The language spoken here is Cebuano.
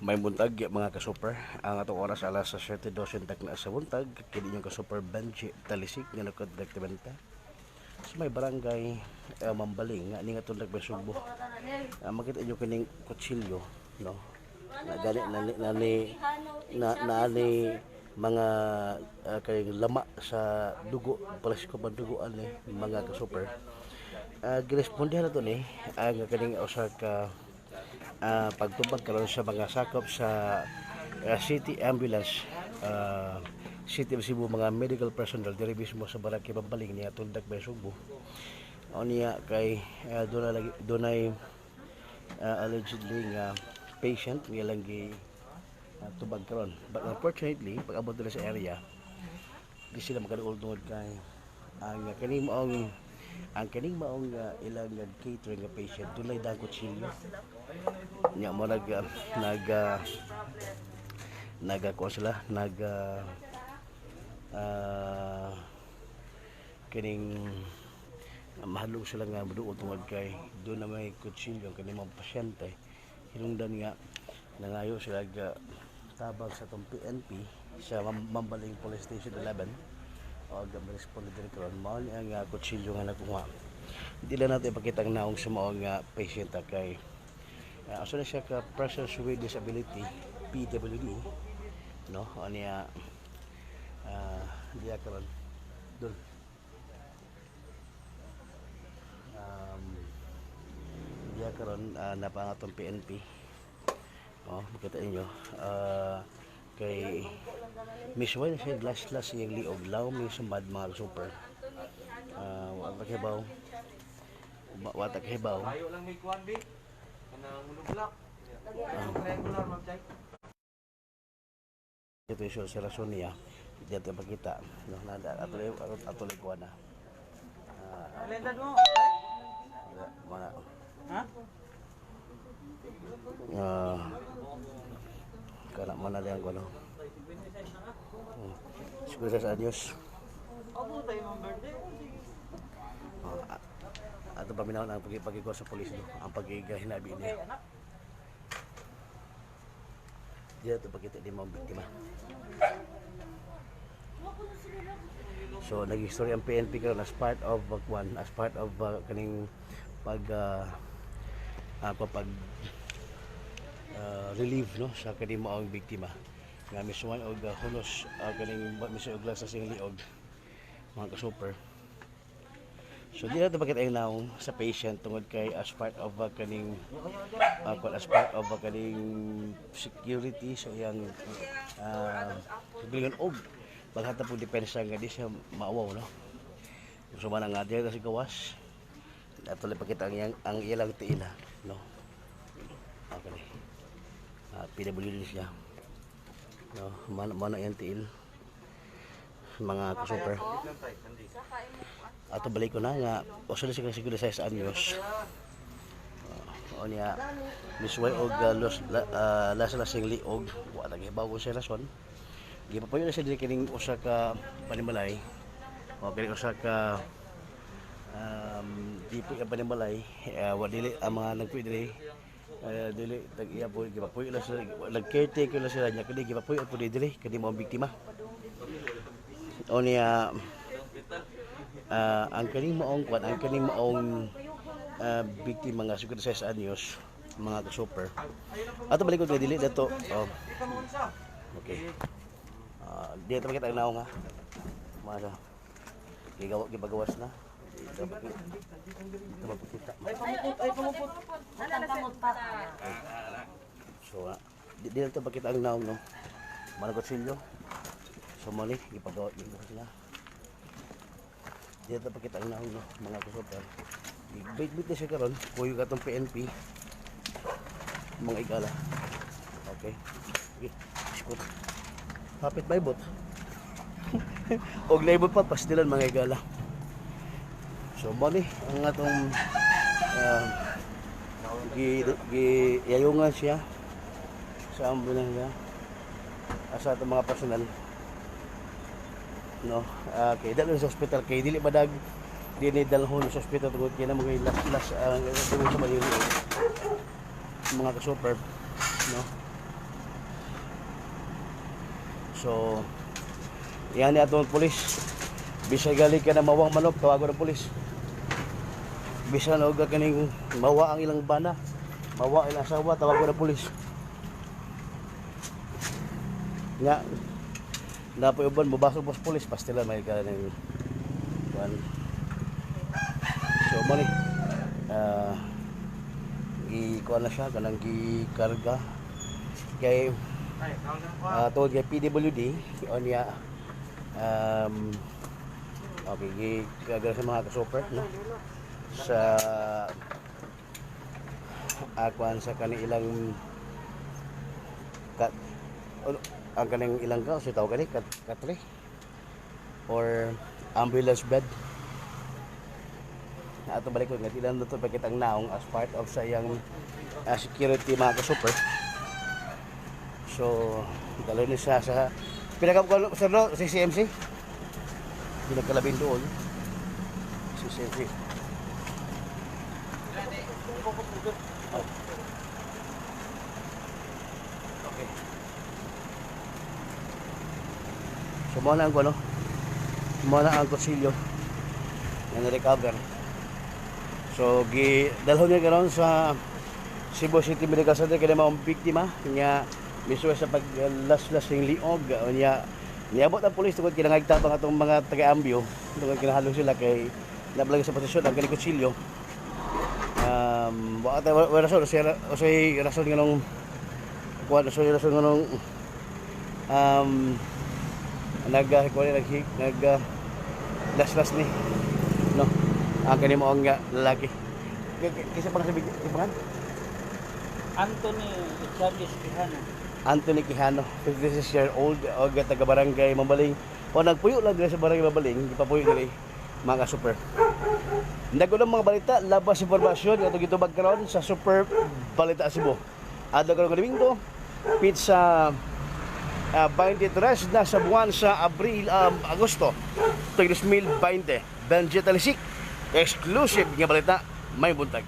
May buntag, mga ka-super. Ang atong oras alas sa 7:12 na sa buntag. Kini inyong ka-super Benji Talisik nga nagkadirektimenta sa may barangay Mambaling nga ni nga tundag may Sugbo. Makita inyo kining kutsilyo, no? Na gani na, na, na, ni na, na ni mga kay lama sa dugo, presko pa dugo ani, mga ka-super. Girespondehan na to ni ang kaning usa ka pagtubag karon sa mga sakop sa City Ambulance, City of Cebu, mga medical personnel diri mismo sa Barangay Mambaling niya Tuldak bay Sugbo. O niya kay dunay dunay allegedly nga patient nga lang gi tubag karon, but unfortunately pag abot nila sa area, di sila makaduol tungod kay ang kaning maong ilang nga catering nga patient dunay dang kutsilyo nya mo nag nag nag kuan sila nag kining mahadlok sila nga moduol tungod kay doon na may kutsilyo ang kaning mga pasyente. Hinungdan nga nangayo sila ga tabang sa atong PNP sa Mambaling Police Station 11 o ga responde diri karon. Mao ni ang kutsilyo nga nakuha. Di lang natin ipakita ang naong sa mao nga patient kay asa na siya ka persons with disability, PWD, no? O niya diya karon dun diya karon napangatong PNP. Oh, makita ninyo kay Miss Wayne siya glass glass iyang liog law may sumad, mga super. Wa ta kahibaw, wa ta kahibaw. Tayo lang may kuan bi. Kanang mulublak. Triangular, ma'am Chay. Ito yung sa rason niya, di natin makita, no? Na atuloy atuloy ko na. Kalendad mo. Wala, wala. Ha? Kana man na lang ko, no? Siguro sa anyos. Abo tayo, ma'am birthday. Oh, ato paminawon ang pagigiko sa pulis, no? Ang pagigahinabi niya. Di nato pakita di mo ang biktima. So nag-history ang PNP karon as part of one, as part of kaning pag pag relieve, no, sa kaning maong biktima nga misuwan og hunos, kaning misuwan og sa sing liog, mga ka-super. So di nato pakita ang naong sa patient tungod kay as part of kaning as part of kaning security sa iyang og paghatag po depensa nga di siya maawaw, no? So man nga diya kasi gawas ato lang pakita ang iyang ang ilang tiil, no? Okay. PWD siya, no? Man man ang iyang tiil, mga ka-super. Ato balik ko na nga usa na siya siguro sa anyos. O niya misuway og los la, lasa lasing liog, wa na gibaw sa rason. Gipapuyo na siya diri kining usa ka panimalay o kining usa ka di po yung panimalay. Wa dili ang mga nagpuyo diri, dili tag iya po, gipapuyo na sila, nag caretaker na sila niya kini, gipapuyo po diri kini mo ang biktima. O niya ang kaning maong kwan, ang kaning maong biktima nga siguro sa anyos, mga ka-super. Ato balik ko kay dili dato. Oh. Okay. Di ito makita ang naong ha. Mga gigawa, gibagawas na. Dito dito mapakita. Ay pamukot, ay pamukot. So, di ito pakita ang naong, no. Mga kutsilyo. So mali, gipagawa gipagawa sila. Di ito pakita ang naong, no, mga ka-super. Bit-bit na siya karon, kuyo ka tong PNP. Mga igala. Okay. Okay. Sikot. Hapit ba ibot? Og naibot pa pastilan, mga higala. So mo ni ang atong gi gi yayungan siya sa ambulansya sa atong mga personal, no? Kay dalo sa ospital kay dili badag dinhi dalhon sa ospital tungod kay na mga las-las ang tungod sa maliliit, mga ka-super, no? So yan ni atong pulis, bisag gali ka na mawang manok, tawagon ang pulis. Bisan og kaning mawa ang ilang bana, mawa ang ilang asawa, tawagon ang pulis. Nga napoy uban mobasog pos pulis, pastila may ka ng kuan. So mo ni gi kuan na siya, kanang gikarga kay Ay, tawag na ko. Tungod kay PWD niya. Okay, gikarga sa mga ka-super, no, sa akuan sa kanilang kat ano, ang kaning ilang ka so tawag kani kat katre or ambulance bed na ato balik ko nga ilang to pakitang naong as part of sa iyang security, mga ka-super. So dalo ni siya sa pinaka, sir, no, CCMC, pinakalabing doon, CCMC. Oh. Okay. So mo na ang ano, mo na ang kutsilyo na na-recover. So gi dalhon niya karon sa Cebu City Medical Center kay maong biktima nga misuwa sa paglaslas ng liog. Unya niabot ang pulis tungod kinangagtabang atong mga taga-ambyo tungod kinahalo sila kay nablag sa posisyon ang kaning kutsilyo. Wa ta wa rason siya o say rason nganong kuan, so rason nganong nag kuan nag nag laslas ni, no, ang kani mo ang lalaki. Kisa pang sabi pangan? Anthony Chavez Quijano. Anthony Quijano, 56 year old og taga Barangay Mambaling o nagpuyo lang diri sa Barangay Mambaling, gipapuyo diri, mga super. Nagulang mga balita, labas impormasyon nga itong gitubag karon sa Super Balita Cebu. Adlaw karon Domingo, pizza 23 na sa buwan sa Abril, Agosto 2020. Benji Talisik, exclusive nga balita, may buntag.